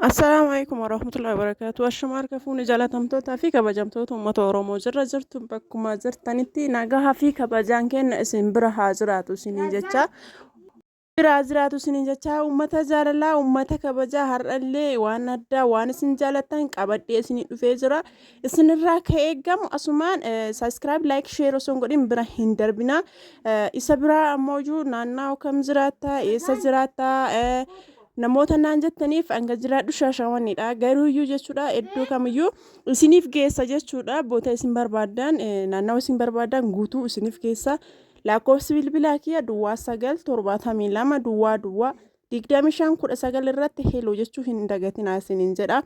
Assalaamu alaikum warahmatullahi wabarakatuh. Ashama harka fuuni jaalatamtootaa fi kabajamtoota uummata Oromoo jirra jirtu bakkuma jirtanitti nagahaa fi kabajaan kenna isin bira haa jiraatu isiniin jecha. Bira haa jiraatu isiniin jecha uummata jaalalaa uummata kabajaa har'allee waan addaa waan isin jaalattan qabadhee isinii dhufee jira. Isinirraa ka eegamu asumaan subscribe like share osoo hin godhin bira hin darbina. Isa biraa ammoo naannoo kam jiraatta eessa jiraatta namoota naan jettaniif hanga jiraadhu Shaashamannidha. Garuuyyuu jechuudha iddoo kamiyyuu isiniif geessa jechuudha. Boota isin barbaaddan naannawa isin barbaaddan guutuu isiniif geessa. Lakkoofsi bilbilaa kiyya duwwaa 9 72 duwwaa duwwaa 25 19 irratti heloo jechuu hin dagatinaa isiniin jedha.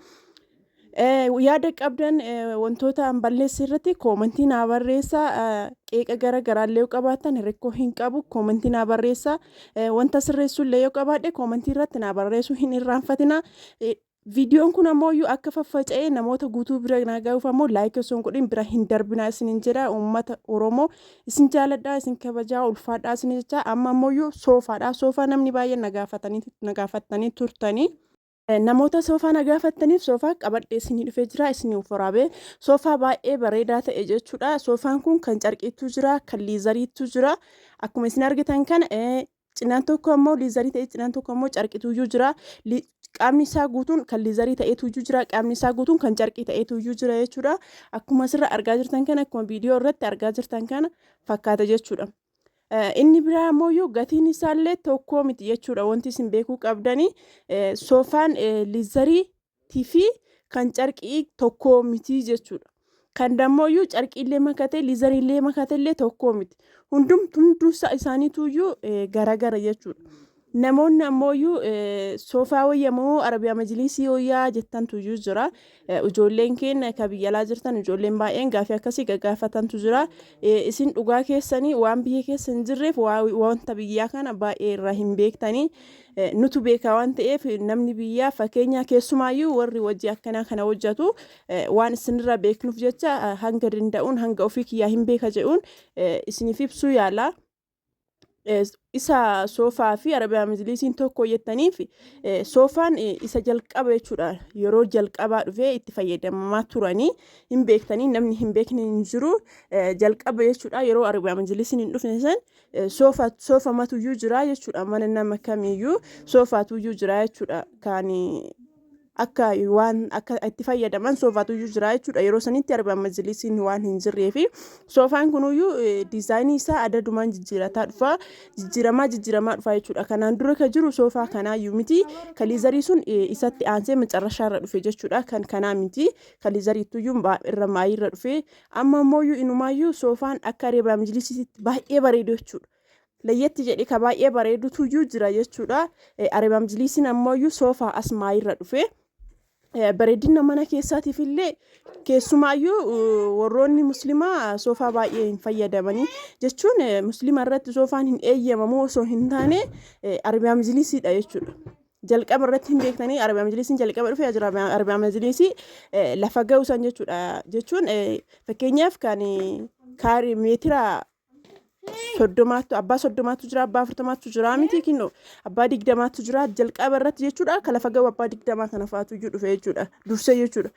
Yaada qabdan wantoota an balleesse irratti koomantii naa barreessaa. Qeeqa gara garaallee yoo qabaattan rakkoo hin qabu, koomantii naa barreessaa. Wanta sirreessullee yoo qabaadhe koomantii irratti naa barreessuu hin irraanfatina. Viidiyoon kun ammoo iyyuu akka faffaca'ee namoota guutuu bira naa ga'uuf ammoo laayikii osoo hin godhin bira hin darbinaa isiniin jedha. Uummata Oromoo isin jaaladhaa, isin kabajaa, ulfaadhaa isin jecha. Amma ammoo iyyuu soofaadha. Soofaa namni baay'een na gaafatanii turtanii. Namoota soofaa na gaafattaniif soofaa qabadhee isinii dhufee jira, isiniif waraabee. Soofaa baay'ee bareedaa ta'e jechuudha. Soofaan kun kan carqiitu jira, kan liizariitu jira. Akkuma isin argitan kana cinaan tokko ammoo liizarii ta'e, cinaan tokko ammoo carqituyyuu jira. Qaamni isaa guutuun kan liizarii ta'etuyyuu jira, qaamni isaa guutuun kan carqii ta'etuyyuu jira jechuudha. Akkuma asirra argaa jirtan kana, akkuma viidiyoo irratti argaa jirtan kana fakkaata jechuudha. Inni biraa ammoo gatiin isaallee tokkoo miti jechuudha. Wanti isin beekuu qabdani soofaan liizariitii fi kan carqii tokkoo miti jechuudha. Kan dammoo carqiillee makatee liizariillee makatellee tokkoo miti. Hundumtuu isaaniituyyuu garagara jechuudha. Namoonni ammoo soofaa wayya moo arabiyaa majliisii wayyaa jettantuyyuu jira. Ijoolleen keenya ka biyya alaa jirtan ijoolleen baay'een gaafii akkasii gaggaafatantu jira. Isin dhugaa keessanii waan biyya keessa hin jirreef wanta biyyaa kana baay'ee irraa hin beektanii. Nutu beekaa waan ta'eef namni biyyaa fakkeenya keessumaayyuu warri hojii akkanaa kana hojjetu waan isinirraa beeknuuf jecha hanga danda'uun hanga ofii kiyyaa hin beeka jedhuun isiniif ibsuu yaala. Isa soofaa fi arabiyaa majliisiin tokko jettaniif soofaan isa jalqaba jechuudha. Yeroo jalqabaa dhufee itti fayyadamamaa turanii hin beektanii, namni hin beekne hin jiru. Jalqaba jechuudha, yeroo arabiyaa majliisiin hin dhufne san soofa soofamatuyyuu jira jechuudha. Mana nama kamiyyuu soofaatuyyuu jira jechuudha. Kan akka waan akka itti fayyadaman soofaatuyyuu jira jechuudha. Yeroo sanitti arabiyaa majliisiin waan hin jirree fi soofaan kunuyyuu diizaayinii isaa adadumaan jijjiirataa dhufa, jijjiiramaa jijjiiramaa dhufa jechuudha. Kanaan dura ka jiru soofaa kanaayyuu miti. Ka liizarii sun isatti aansee macarrashaarra dhufe jechuudha. Kan kanaa miti. Ka liizariittuyyuu irra maayiirra dhufe. Amma immooyyuu inumaayyuu soofaan akka arabiyaa majliisiitti baay'ee bareedu jechuudha. Layyetti jedhe ka baay'ee bareedutuyyuu jira jechuudha. Arabiyaa majliisiin ammoo soofaa as maayirra dhufe. Bareedina mana keessaatiif illee keessumaayyuu warroonni muslimaa soofaa baay'ee hin fayyadamanii jechuun muslima irratti soofaan hin eeyyamamu osoo hin taane arabiyaa majliisiidha jechuudha. Jalqaba irratti hin beektanii, arabiyaa majliisiin jalqaba dhufe, arabiyaa majliisii lafa ga'u san jechuudha. Jechuun fakkeenyaaf kan kaarii meetira 30tu, abbaa 30tu jira, abbaa 40tu jira miti, kinno abbaa 20tu jira jalqaba irratti jechuudha. Ka lafa ga'u abbaa 20 kana faatu iyyuu dhufe jechuudha, dursee jechuudha.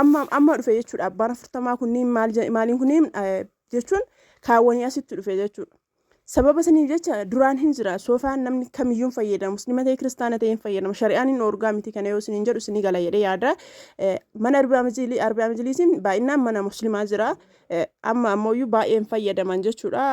Amma amma dhufe jechuudha. Abbaan 40 kunniin maal maaliin kunniin jechuun kaawwanii asitti dhufe jechuudha. Sababa saniif jecha duraan hin jira soofaan, namni kamiyyuu hin fayyadamu, muslima ta'e kiristaana ta'e hin fayyadamu, shari'aan hin dhoorgaa miti. Kana yoo isiniin jedhu isinii gala jedhee yaada. Mana arabiyaa majliisiin baay'inaan mana muslimaa jira. Amma ammoo baay'ee hin fayyadaman jechuudha.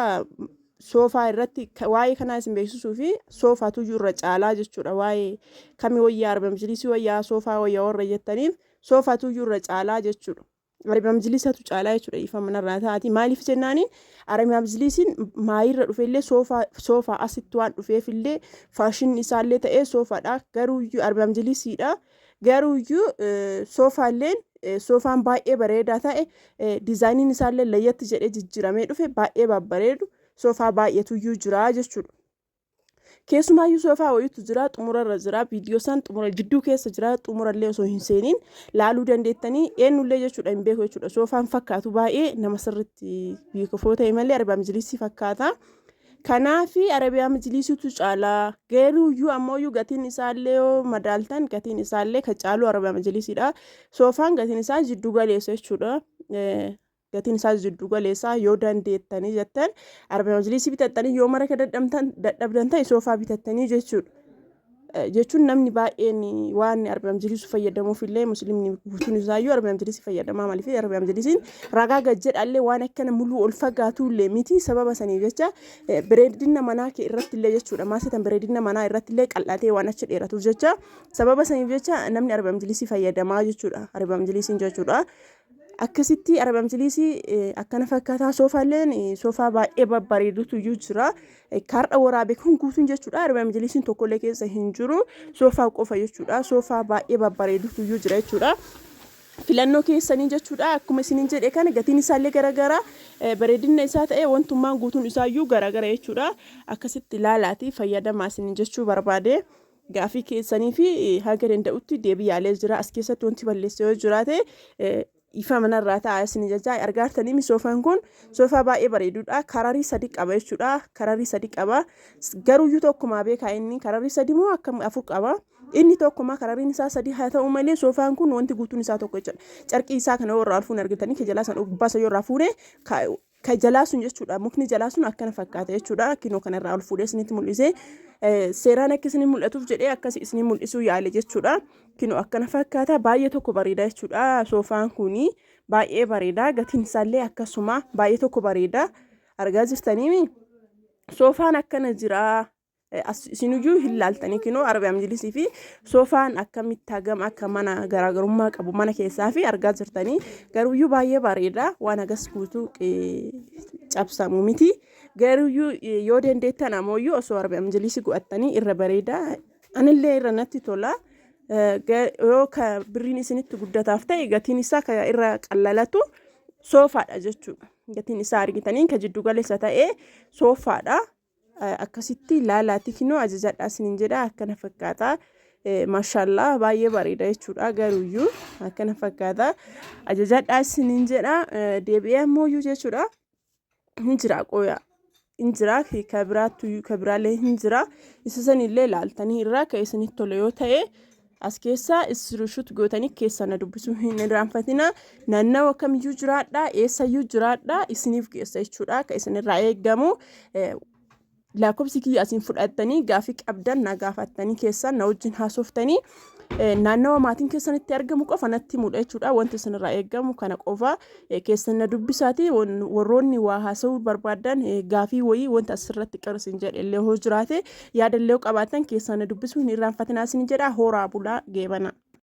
Soofaa irratti waa'ee kanaa isin beeksisuu fi soofaatu iyyuu irra caalaa jechuudha. Waa'ee kami wayyaa, arabiyaa majliisii wayyaa, soofaa wayyaa warra jettaniif soofaatu iyyuu irra caalaa jechuudha. Arabiyaa majliisatu caalaa jechuudha, ifa manarraa taati. Maaliif jennaaniin arabiyaa majliisiin maayirra dhufellee soofaa soofaa asitti waan dhufeefillee faashinni isaallee ta'ee soofaadha. Garuuyyuu arabiyaa majliisiidha. Garuuyyuu soofaalleen soofaan baay'ee bareedaa ta'e, diizaayiniin isaallee layyatti jedhee jijjiiramee dhufe, baay'ee babbareedu soofaa baay'eetuyyuu jira jechuudha. Keessumaayyuu soofaa wayiitu jira, xumurarra jira, viidiyoo san xumura jidduu keessa jira, xumurallee osoo hin seeniin laaluu dandeettanii. Eenyullee jechuudha hin beeku jechuudha. Soofaan fakkaatu baay'ee nama sirriitti beekufoo ta'e malee arabiyaa majliisii fakkaata. Kanaafi Arabiyaa Majliisitu caala. Garuuyyuu ammooyyuu gatiin isaallee yoo madaaltan gatiin isaallee kan caalu Arabiyaa Majliisiidha. Soofaan gatiin isaa jiddu galeessa jechuudha. Gatiin isaa jiddu galeessa yoo dandeettanii jettan Arabiyaa Majliisii bitattanii yoo mara dadhabdan ta'e soofaa bitattanii jechuudha. Jechuun namni baay'een waan Arabiyaa Majliisii fayyadamuuf illee musliimni guutuun isaayyuu Arabiyaa Majliisii fayyadamaa maaliif Arabiyaa Majliisiin ragaa gad jedhallee waan akkana muluu ol fagaatu illee miti sababa saniif jecha bareedina manaa kee irratti illee jechuudha maasatan bareedina manaa irratti illee qal'atee waan achi dheeratuuf jecha sababa saniif jecha namni Arabiyaa Majliisii fayyadamaa jechuudha Arabiyaa Majliisiin jechuudha. Akkasitti Arabiyaa Majliisii akkana fakkaataa soofaalleen soofaa baay'ee babbareedutu iyyuu jira. Kaarra waraabe kun guutuun jechuudha. Arabiyaa Majliisiin tokkollee keessa hin jiru. Soofaa qofa jechuudha. Soofaa baay'ee babbareedutu iyyuu jira jechuudha. Filannoo keessanii jechuudha. Akkuma isiniin jedhe kana gatiin isaallee garagara. Bareedinna isaa ta'e wantummaan guutuun isaayyuu garagara jechuudha. Akkasitti ilaalaati fayyadamaa isiniin jechuu barbaade. Gaafii keessanii fi haga danda'utti deebii yaalee jira. As keessatti wanti balleesse yoo jiraate ifa manarraa ta'a isin jechaa argaartanii soofaan kun soofaa baay'ee bareedudha. Kararii sadi qaba jechuudha. Kararii sadi qaba. Garuuyyuu tokkumaa beekaa inni kararii sadi moo akkam afur qaba. Inni tokkumaa karariin isaa sadi haa ta'u malee soofaan kun wanti guutuun isaa tokko jechuudha. Carqii isaa kana yoo irraa ol fuune argitanii ka jalaa san gubbaa isa yoo irraa fuune ka jalaa sun jechuudha mukni jalaa sun akkana fakkaata jechuudha kinoo kana irraa ol fuudhee isinitti mul'ise seeraan akka isinii mul'atuuf jedhee akkas isinii mul'isuu yaale jechuudha kinoo akkana fakkaata baay'ee tokko bareeda jechuudha soofaan kuni baay'ee bareeda gatiin isaallee akkasuma baay'ee tokko bareeda argaa jirtanii soofaan akkana jira. Isinuyyuu hin laaltanii kinoo Arabiyaa Majlisii fi soofaan akkamitti hagam akka mana garaagarummaa qabu mana keessaa fi argaa jirtanii garuuyyuu baay'ee bareeda waan hagas guutuu cabsamu miti garuuyyuu yoo dandeettan amooyyuu osoo Arabiyaa Majlisii godhattanii irra bareeda anillee irra natti tola yoo ka birriin isinitti guddataaf ta'e gatiin isaa ka irra qallalatu soofaadha jechuudha gatiin isaa argitanii ka jiddu galeessa ta'e soofaadha. Akkasitti laalaati kinoo ajajadhaa isiniin jedha akkana fakkaata. Maashaallaa baay'ee bareeda jechuudha garuuyyuu akkana fakkaata. Ajajadhaa isiniin jedha deebi'ee ammooyyuu jechuudha. Hin jira qooya hin jira ka biraattu ka biraallee hin jira isa sanillee laaltanii irraa ka isinitti tole yoo ta'e As keessa iskiriinshot gootanii keessa na dubbisuu hin irraanfatina. Naannawa kamiyyuu jiraadhaa, eessayyuu jiraadhaa isiniif geessa jechuudha. Akka isinirraa eegamu lakkoofsi kiyya asiin fudhattanii gaafii qabdan na gaafattanii keessan na wajjin haasoftanii naannawa maatiin keessanitti argamu qofa natti himudha jechuudha. Wanti isinirraa eegamu kana qofa keessan na dubbisaati warroonni waa haasa'uu barbaadan gaafii wayii wanta asirratti qarsin jedhe illee hoo jiraate yaada illee qabaatan keessan na dubbisuu hin irraanfatinaa isin jedha horaa bulaa geebana.